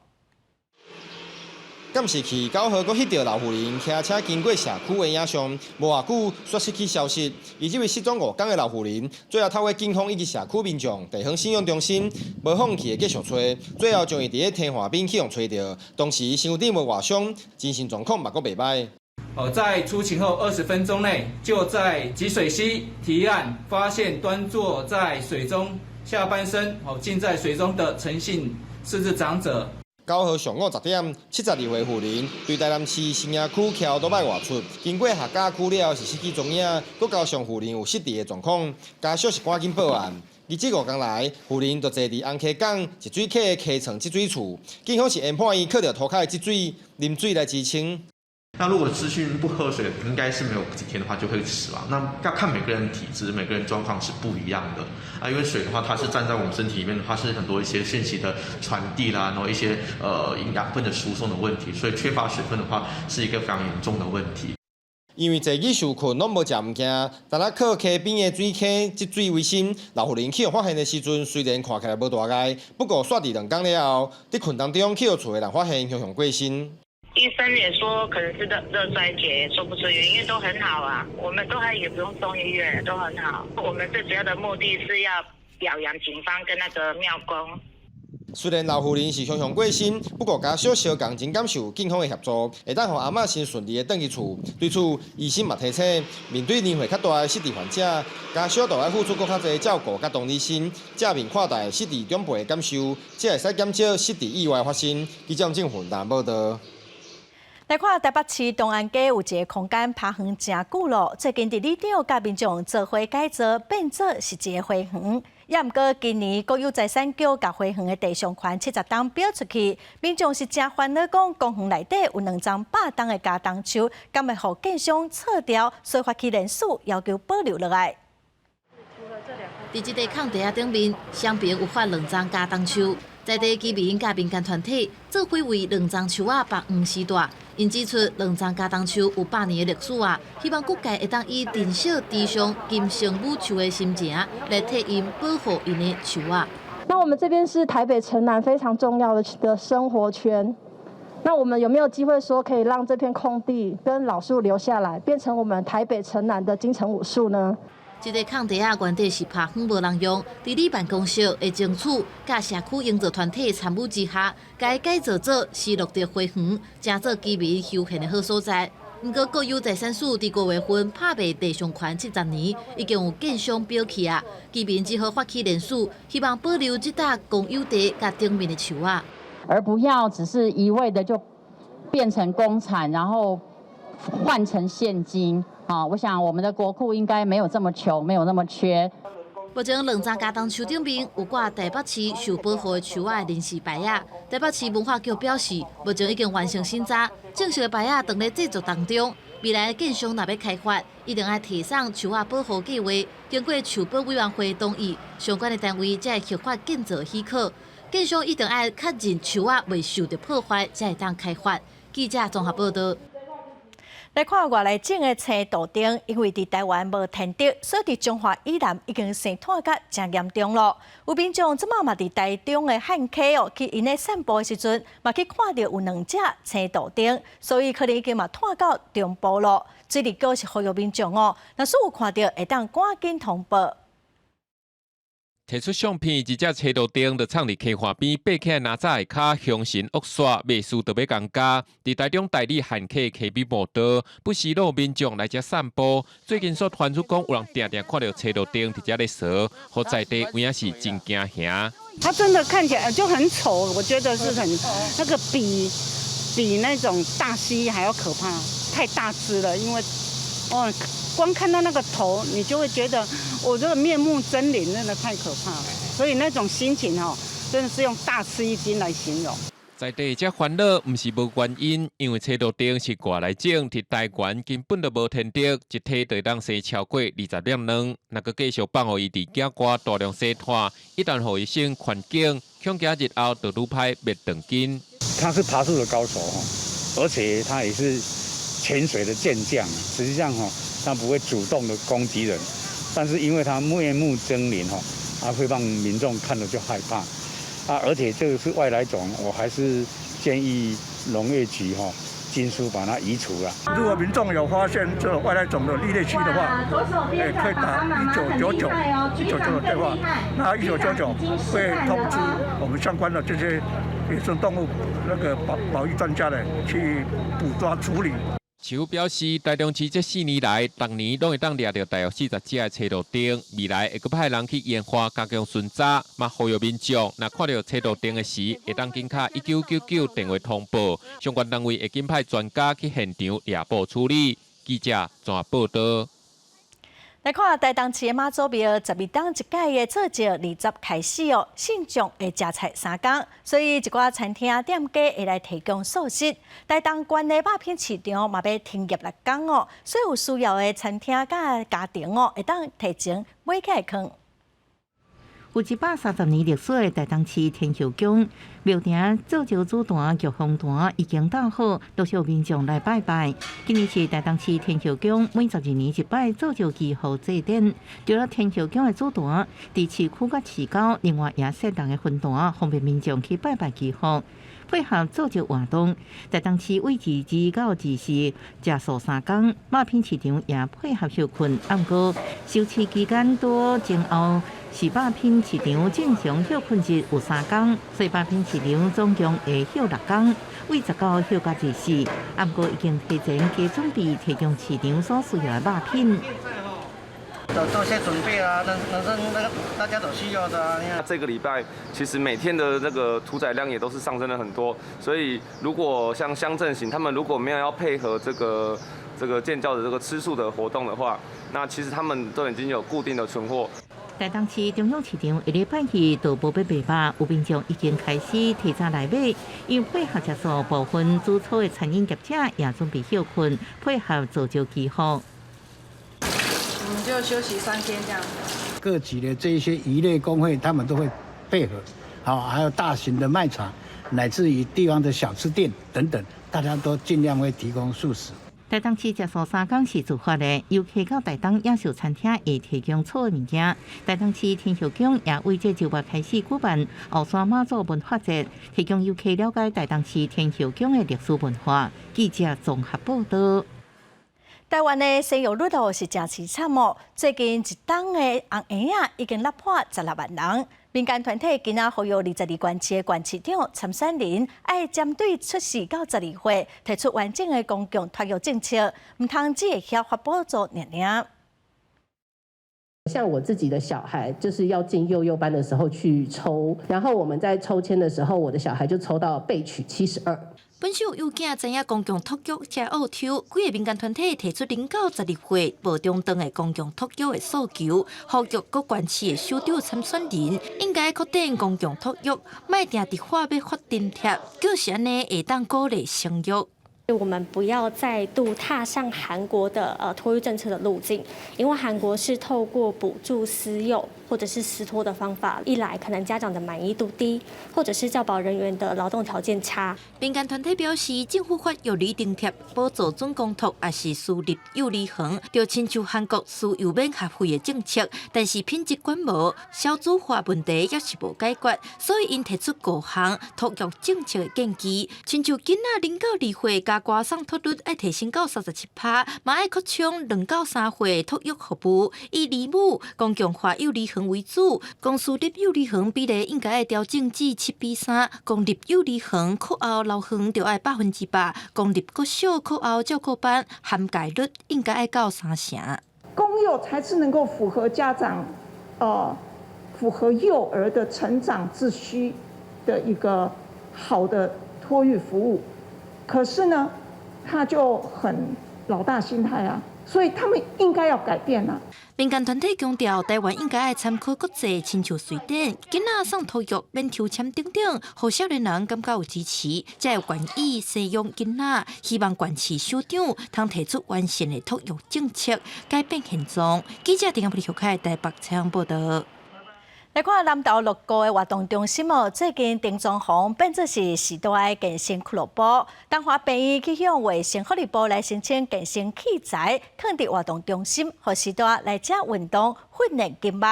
S6: 監視器九號閣翕著老婦人騎車經過社區的影像，無偌久煞失去消息。伊這位失蹤5工的老婦人，最後透過警方以及社區民眾、地方信用中心無放棄的繼續揣，最後將伊佇咧天河邊去予揣著。當時身軀頂無外傷，精神狀況嘛閣袂䆀。
S28: 哦，在出勤後20分鐘內，就在吉水溪堤岸發現端坐在水中，下半身哦浸在水中的陳姓失智長者。
S6: 9號上午10點，72歲婦人對台南市新營區騎歐多擺外出，經過客家區了後是失去蹤影，閣加上婦人有失智的狀況，家屬是趕緊報案。而這5工來，婦人就坐佇紅溪港一水溪的溪床積水處，警方是研判伊靠著塗跤的積水啉水來支撐。
S29: 那如果持續不喝水，應該是沒有幾天的話就會死亡。那要看每個人體質，每個人狀況是不一樣的啊。因為水的話，它是站在我們身體裡面的話，是很多一些訊息的傳遞啦，然後一些營養分的輸送的問題，所以缺乏水分的話，是一個非常嚴重的問題。
S6: 因為坐去受困，攏無食物件，單單靠溪邊的水坑積水為生。老婦人去予發現的時陣，雖然看起來無大礙，不過煞佇2工了後，佇困當中去予厝的人發現，雄雄過身。
S30: 醫生也說可能是熱衰竭，說不出原因，因為都很好啊，我們都還也不用送醫院，都很好。我們最主要的目的是要表揚警方跟那個廟公。
S6: 雖然老婦人是雄雄過身，不過家屬相共真感受警方的協助，會當予阿嬤先順利的轉去厝。對此，醫生嘛提醒，面對年歲較大的失智患者，家屬就愛付出閣較濟照顧佮同理心，正面看待失智長輩的感受，才會使減少失智意外發生。記者鄭雲達報導。
S1: 來看台北市東安街有一个空間拍園誠久囉，最近佇里長佮民眾做伙改造，變做是一个花園。也毋過今年國有財產局共花園的地上權70冬標出去，民眾是誠煩惱，講公園內底有兩叢100冬的茄苳樹，敢會予建商撤掉，所以發起連署要求保留落來。
S23: 佇這塊空地仔頂面，雙爿有發兩叢茄苳樹，在地居民佮民間團體做伙為兩叢樹仔縛黃絲帶。𪜶指出，兩叢茄苳樹有100年的歷史啊，希望各界會當以珍惜池上金城武樹的心情來替𪜶保護𪜶的樹仔。
S3: 那我們這邊是台北城南非常重要的生活圈，那我們有沒有機會說可以讓這片空地跟老樹留下來，變成我們台北城南的金城武樹呢？
S23: 這个空地仔原底是拍園無人用，佇里辦公室的爭取，佮社區營造團體參與之下，共伊改造做是綠地花園，成做居民休閒的好所在。毋過國有財產署佇5月份拍賣地上權70年，已經有建商標去啊，居民只好發起連署，希望保留這搭公有地佮頂面的樹仔，
S4: 而不要只是一味的就變成公產，然後換成現金。啊，我想我們的國庫應該沒有這麼窮，沒有那麼缺。
S23: 目前兩叢茄苳樹頂面有掛台北市受保護的樹仔的臨時牌仔。台北市文化局表示，目前已經完成審查，正式的牌仔正咧製作當中。未來建商若欲開發，一定愛提送樹仔保護計畫，經過樹保委員會同意，相關的單位才會核發建造許可。建商一定愛確認樹仔袂受著破壞，才會當開發。記者綜合報導。
S1: 來看外來種的青杜丁，因為佇台灣無天敵，所以佇彰化以南已經生湠甲誠嚴重囉。有民眾這擺嘛佇台中的漢溪哦，去𪜶咧散步的時陣，嘛去看著有兩隻青杜丁，所以可能已經嘛湠到中部囉。水利局是呼籲民眾哦，若是有看著會當趕緊通報。
S7: 提出相片，一隻青杜丁就藏佇溪岸邊，爬起來哪早下跤，兇神惡煞，袂輸就欲共咬。佇台中大里漢溪溪邊步道，不時攏有民眾來遮散步。最近煞傳出講，有人定定看著青杜丁佇遮咧踅，予在地有影是真驚嚇。
S8: 它真的看起來就很醜，我覺得是很那個比那種大蜥蜴還要可怕，太大隻了，因為哦。光看到那個頭，你就會覺得我這個面目猙獰，真的太可怕了。所以那種心情哦，真的是用大吃一驚來形容。
S7: 在地遮煩惱，毋是無原因，因為青杜丁是外來種，佇台灣根本就無天敵，一體就會當生超過20粒卵。若閣繼續放予伊佇境外大量生湠，一旦予伊適應環境，恐驚日後就愈歹滅斷根。
S10: 它是爬樹的高手，而且它也是潛水的健將。實際上，它不會主動的攻擊人，但是因為它面目猙獰，吼，它會讓民眾看了就害怕。啊，而且這個是外來種，我還是建議農業局吼，盡速把它移除了。
S11: 如果民眾有發現這種外來種的獵類區的話，可以打1999 1999電話，那1999會通知我們相關的這些野生動物那個保育專家呢，去捕抓處理。
S7: 市府表示，台中市這4年來，逐年攏會當掠著大約40隻的青杜丁，未來會閣派人去研發加強巡查，嘛呼籲民眾，若看著青杜丁的時，會當緊敲1999電話通報，相關單位會緊派專家去現場獵捕處理。記者綜合報導。
S1: 來看台東市的媽祖廟，12冬一屆的做醮20開始哦，信眾會食菜3工，所以一寡餐廳店家會來提供素食。台東縣的肉品市場嘛欲停業6工哦，所以有需要的餐廳佮家庭哦，會當提前買起來囥。
S9: 有130年歷史的台東市天后宮廟埕做醮主壇玉鳳壇已經搭好，陸續民眾來拜拜。今年是台東市天后宮每12年一擺做醮祈福祭典。除了天后宮的主壇，佇市區佮市郊，另外也設六个分壇，方便民眾去拜拜祈福。配合做醮活動，台東市為22到24食素3工，肉品市場也配合歇睏。毋過休市期間拄前後是肉品市場正常歇睏日有3工，所以肉品市場總共會歇6工，為19歇到24。毋過已經提前加準備提供市場所需要的肉品。
S12: 都做些準備啊，那那個大家都需要的啊。
S13: 這個禮拜其實每天的那個屠宰量也都是上升了很多，所以如果像鄉鎮型，他們如果沒有要配合這個建教的這個吃素的活動的話，那其實他們都已經有固定的存貨。
S9: 台東市中央市場一禮拜二都無欲賣肉，有民眾已經開始提早來買，因配合食素部分煮素的餐飲業者也準備歇睏，配合造就祈福。
S14: 我們就休息3天這樣。
S16: 各級的這些漁業公會，他們都會配合，好，還有大型的賣場，乃至於地方的小吃店等等，大家都盡量會提供素食。
S9: 台東市食素3工是自發的，遊客到台東野獸餐廳會提供素的物件。台東市天后宮也為這周末開始舉辦後山媽祖文化節，提供遊客了解台東市天后宮的歷史文化。記者綜合報道。
S1: 台灣的生育率哦是誠淒慘哦，最近一冬的紅嬰仔已經落破16萬人。民間團體今仔呼籲22縣市的縣市長參選人，愛針對出世到12歲提出完整的公共托育政策，毋通只會曉發補助爾爾。
S17: 像我自己的小孩，就是要進幼幼班的時候去抽，然後我們在抽籤的時候，我的小孩就抽到備取72。
S18: 本身有幼囝知影公共托育遮惡抽，幾个民間團體提出0到12歲無中斷的公共托育的訴求，呼籲各縣市的首長參選人應該擴展公共托育，莫定直喊欲發津貼，就是按呢會當鼓勵生育。
S20: 我們不要再度踏上韓國的托育政策的路徑，因為韓國是透過補助私幼或者是私托的方法，一來可能家長的滿意度低，或者是教保人員的勞動條件差。
S18: 民間團體表示，政府發育兒津貼補助準公托，抑是私立幼兒園，就親像韓國私幼免學費的政策，但是品質管無，少子化問題猶是無解決，所以𪜶提出五項托育政策的建議，親像囡仔0到2歲加外送托率愛提升到37%，嘛愛擴充2到3歲托育服務，以離母公共化幼兒園為主，公私立幼兒園比例應該愛調整至7比3，公立幼兒園課後留園著愛100%，公立國小課後照顧班涵蓋率應該愛到三成。
S22: 公幼才是能夠符合家長，符合幼兒的成長之需的一個好的托育服務。可是呢，他就很老大心態啊，所以他們應該要改變啊。
S18: 民間團體強調，台灣應該愛參考國際，親像瑞典，囡仔送托育免抽籤等等，予少年人感覺有支持，才會願意生養囡仔。希望縣市首長通提出完善的托育政策，改變現狀。記者丁阿布里凱台北採訪報道。
S1: 來看南投鹿谷的活動中心哦，最近定裝潢變做是序大的健身俱樂部。東華病院去向衛生福利部來申請健身器材，囥佇活動中心，予序大來遮運動訓練筋肉。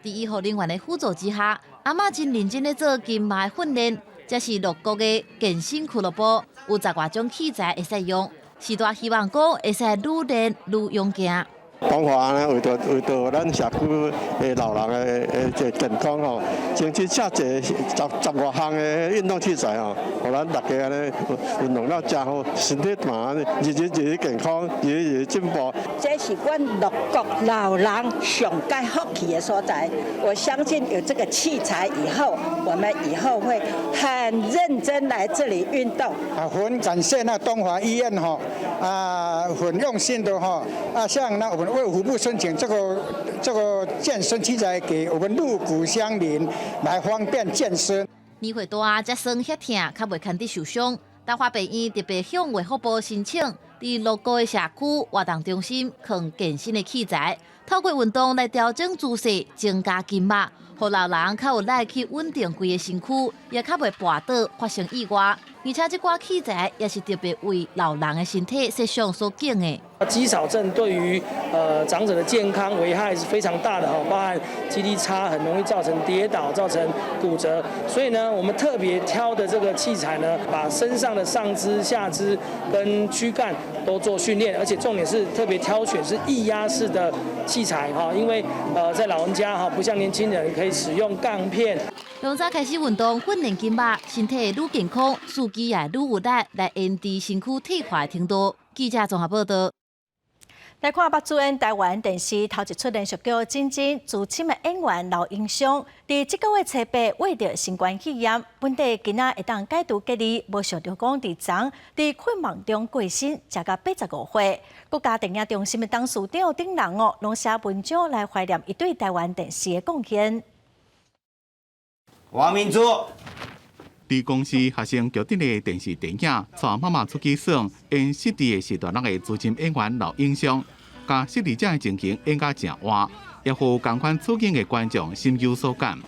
S23: 佇醫護人員的輔助之下，阿嬤真認真咧做筋肉的訓練。這是鹿谷的健身俱樂部，有十外種器材會使用。序大希望講會使愈練愈勇健。
S26: 東華呢，為著咱社區的老人的這健康吼，爭取遮濟十外項的運動器材吼，予咱大家按呢運動了誠好，身體嘛日日日健康，日日進步。
S27: 這是阮鹿谷老人上蓋福氣的所在。我相信有這個器材以後，我們以後會很認真來這裡運動。
S25: 啊，很感謝那東華醫院吼，啊，很用心的吼，啊，向那我們衛福部申請這個健身器材給我們鹿谷鄉鄰來方便健身。
S23: 年歲大才酸遐疼，較袂堪得受傷。東華病院特別向衛福部申請，佇鹿谷的社區活動中心放健身的器材，透過運動來調整姿勢，增加筋肉，予老人較有力去穩定規个身軀，也較袂跋倒發生意外。而且這寡器材也是特別為老人的身體設想所建的。
S31: 肌少症對於長者的健康危害是非常大的哈，包含肌力差，很容易造成跌倒、造成骨折。所以呢，我們特別挑的這個器材呢，把身上的上肢、下肢跟軀幹都做訓練，而且重點是特別挑選是液壓式的器材哈，因為在老人家哈，不像年輕人可以使用槓片。
S23: 從早開始運動訓練筋肉，身體愈健康，四肢也愈有力，來延遲身軀退化的程度。記者綜合報道。
S1: 來看捌主演台灣電視頭一齣連續劇《真真》資深的演員劉英雙，佇這個月初八罹著新冠肺炎，本底囡仔會當解除隔離，無想著講佇昨佇困夢中過身，食到85歲。國家電影中心的董事長等人哦，攏寫文章來懷念伊對台灣電視的貢獻。
S2: 王明珠。
S3: 佇公視學生劇展的電視電影《帶媽媽出去耍》，演失智的時代人的資深演員劉英雙，共失智者的情形演甲誠活，也予仝款處境的觀眾心有所感。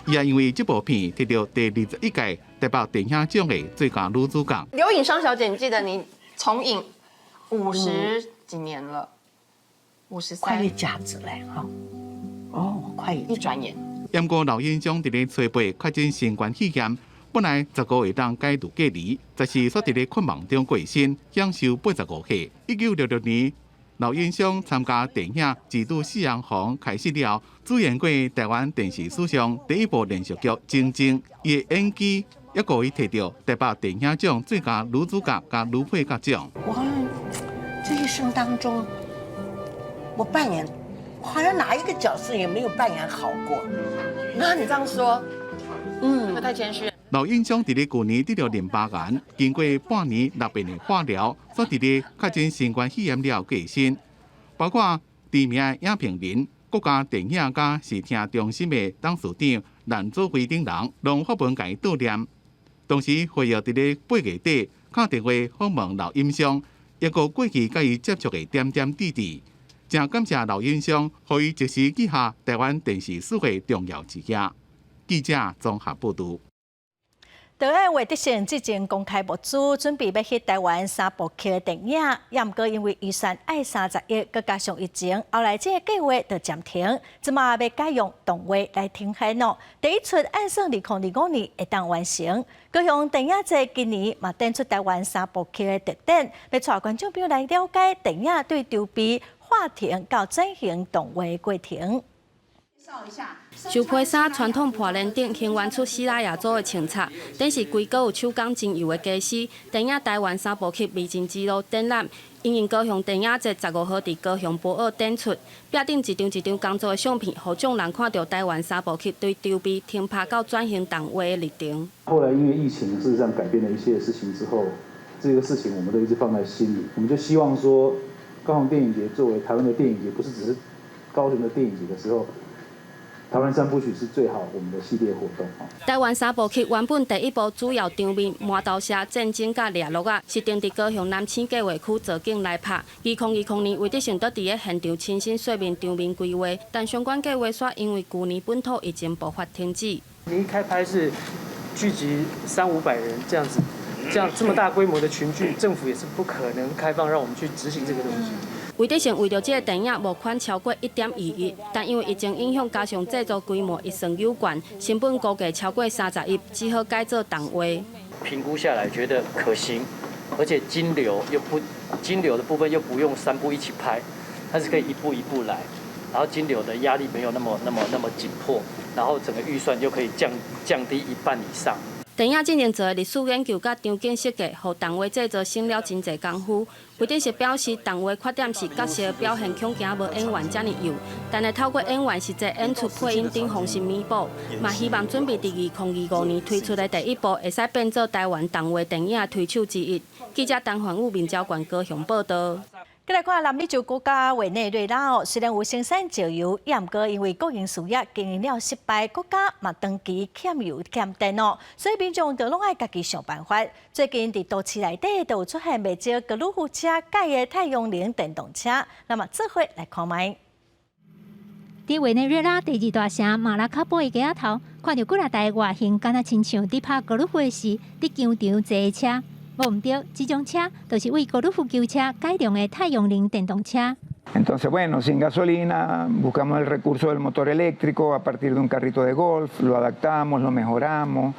S3: 伊也因為這部片得著第21屆台北電影獎的最佳女主角。
S5: 劉穎雙小姐，你記得你從影50幾年了，53，
S6: 快一甲子嘞，哈，哦，快
S5: 一轉眼。
S3: 毋過劉英雙佇咧初八確診新冠肺炎，本來15會當解除隔離，14煞佇咧困夢中過身，享壽85歲。1966年，劉英雙參加電影《一女四人房》開始了，主演過台灣電視史上第一部連續劇《真真》，伊的演技猶閣予伊提著台北電影獎最佳女主角佮女配角獎。
S6: 我好像這一生當中，我扮演，好像哪一個角色也沒有扮演好過。
S5: 那你這樣說，嗯，太謙虛。
S3: 劉英雙佇咧舊年得著淋巴癌，經過半年6遍的化療，煞佇咧確診新冠肺炎了過身。包括知名的影評人、國家電影佮視聽中心的董事長藍祖輝等人，攏發文共伊悼念。同時，呼籲佇咧8月底敲電話訪問劉英雙，猶閣過去佮伊接觸的點點滴滴，誠感謝劉英雙，予伊及時記下台灣電視史的重要一頁。記者綜合報導。
S1: 導演魏德聖之前公開募資，準備欲翕台灣三部曲的電影，也毋過因為預算愛30億，閣加上疫情，後來這個計劃就暫停。這馬欲改用動畫來呈現哦。第一齣按算2025年會當完成。高雄電影節今年嘛展出台灣三部曲的特展，欲帶觀眾朋友來了解電影對籌備、畫停到轉型動畫的過程。
S15: 樹皮衫傳統破簾頂，還原出西拉雅族的穿插，展示規個有手工精油的家私。電影台灣三部曲迷情之路展覽，因應高雄電影節15號佇高雄博爾展出，壁頂一張一張工作的相片，予眾人看著台灣三部曲對籌備、停拍到轉型動畫的歷程。
S19: 後來因為疫情，事實上改變了一些事情之後，這個事情我們都一直放在心裡。我們就希望說，高雄電影節作為台灣的電影節，不是只是高雄的電影節的時候。台灣三部曲是最好我們的系列活動。
S15: 台灣三部曲原本第一部主要場面饃頭社戰爭佮掠鹿仔，是定佇高雄南崁計畫區造景來拍。2020年，魏德聖都佇咧現場親身說明場面規劃，但相關計劃煞因為舊年本土疫情爆發停止。
S31: 你一開拍是聚集三五百人這樣子，這樣這麼大規模的群聚，政府也是不可能開放讓我們去執行這個東西。
S15: 魏德聖為著這个電影募款超過1.2億，但因為疫情影響，加上製作規模預算有限，成本估計超過30億，只好改做動畫。
S21: 評估下來覺得可行，而且金流又不金流的部分又不用三部一起拍，它是可以一步一步來，然後金流的壓力沒有那麼那麼那麼緊迫，然後整個預算就可以降低一半以上。
S15: 電影進前做的歷史研究佮場景設計，予動畫製作省了真濟工夫。魏德聖表示，動畫缺點是角色表現恐驚無演員遮爾幼，但會透過演員實際演出配音等方式彌補。嘛希望準備佇2025年推出的第一部，會使變做台灣動畫電影的推手之一。記者陳環武、民交縣高雄報導。
S1: 閣來看南美洲國家委內瑞拉哦，雖然有生產石油，也毋過因為國營事業經營了失敗，國家嘛長期欠油欠電哦，所以民眾就攏愛家己想辦法。最近佇都市內底都有出現袂少高爾夫車改的太陽能電動車，那麼做伙來看覓。
S24: 佇委內瑞拉第二大城馬拉卡波的街仔頭，看著幾若台外形敢若親像佇拍高爾夫的時，佇球場坐的車。無毋對，這種車就是為高爾夫球車改良的太陽能電動車。
S28: Entonces, bueno, sin gasolina, buscamos el recurso del motor eléctrico a partir de un carrito de golf, lo adaptamos, lo mejoramos,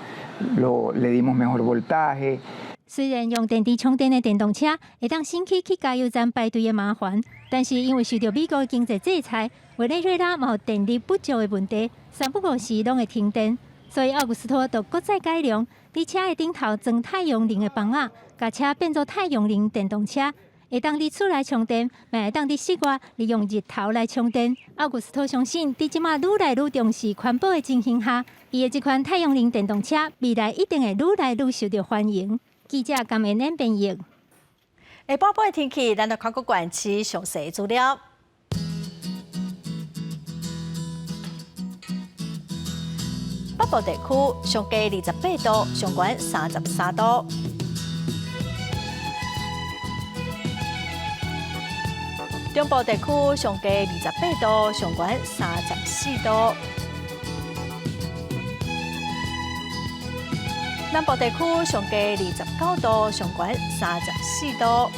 S28: le dimos mejor voltaje.
S24: 雖然用電池充電的電動車會當省去去加油站排隊的麻煩，但是因為受著美國經濟制裁，委內瑞拉嘛有電力不足的問題，三不五時攏會停電。所以奧古斯托就閣再改良，佇車的頂頭裝太陽能的板仔，共車變做太陽能電動車。會當佇厝內充電，嘛會當佇室外利用日頭來充電。奧古斯托相信，佇這馬愈來愈重視環保的情形下，伊的這款太陽能電動車未來一定會愈來愈受著歡迎。記者甘恩恩編譯。
S1: 下晡晡的天氣，咱來看各縣市詳細資料。北部地區上低28度，上懸33度。中部地區上低28度，上懸34度。南部地區上低29度，上懸34度。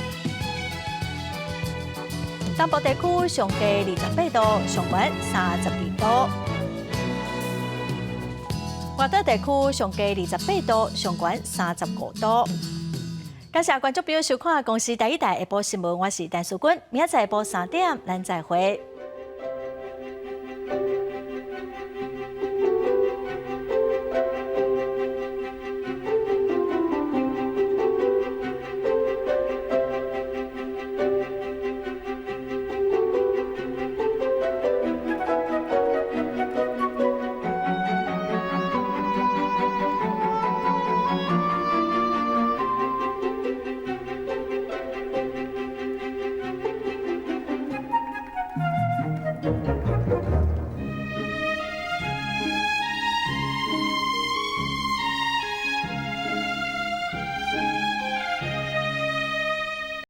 S1: 東部地區上低28度，上懸32度。外島地區上低28度，上懸35度。感謝觀眾朋友收看《公視第一台下晡新聞》，我是陳淑君，明仔載下晡3點，咱再會。